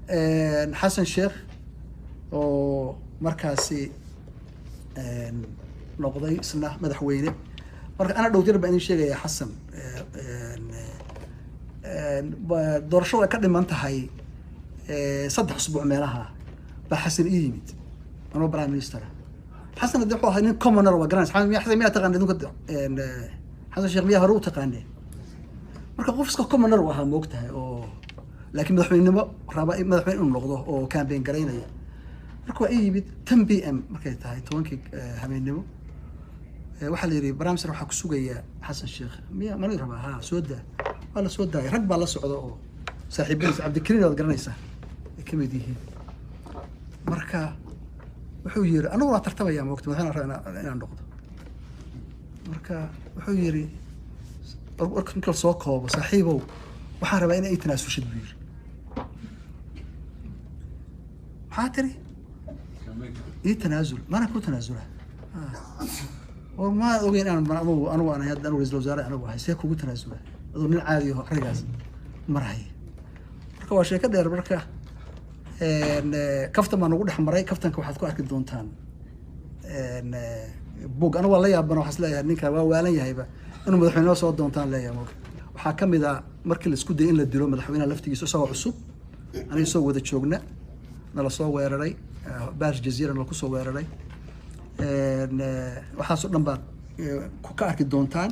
Xasan Sheekh oo markaasi noqday isna madaxweyne. Marka ana dhow jir baan idin sheegaya, Xasan doorashadu ay ka dhiman tahay 3 usbuuc meelaha baa Xasan ii yimid anoo prime minister. Xasan hadii wuxuu ahaa nin commoner, waa garanaysa. Xasan miyaa taqaana idinku? Xasan Sheekh miyaa hore u taqaaneen? Marka qof iska commoner uu ahaa, moogtahay, oo laakiin madaxweynenimo raba, madaxweyne inuu noqdo oo campaign garaynaya. Marka waa ii yimid 10 p.m. markay tahay, 10-kii habeennimo. Waxaa la yidhi, "Prime minister, waxaa ku sugaya Xasan Sheekh." Miya mana rabaa? Ha soo daa. Waa la soo daayay. Rag baa la socda oo saaxiibadiis, Cabdikariin waad garanaysaa, ay ka mid yihiin. Marka wuxuu yiri, anigu waa tartamaya, moogta, madaxweyne rabaa inaan noqdo. Marka wuxuu yiri, warka marka la soo koobo, "Saaxiibow, waxaan rabaa in ay tanaasushid," buu yiri. Maxaa tiri? Ii tanaasul? Mana ku tanaasula oo ma ogeyn inaan anugu aan hadda anigu ra'iisul wasaare anigu ahay, see kugu tanaasula aduu nin caadi aho arigaas marhaya? Marka waa sheeko dheer. Marka kaftan baa nagu dhex maray. Kaftanka waxaad ku arki doontaan bug. Anigu waa la yaabana, waxaan is leeyahay ninka waa waalan yahayba inuu madaxweynenimo soo doontaan leeyahay. Moog waxaa ka mid a markii la isku dayay in la dilo madaxweynaha laftigiisa, isagoo cusub, aniga soo wada joogna, nala soo weeraray, Baar Jaziira nala kusoo weeraray. Waxaasoo dhan baad ka arki doontaan.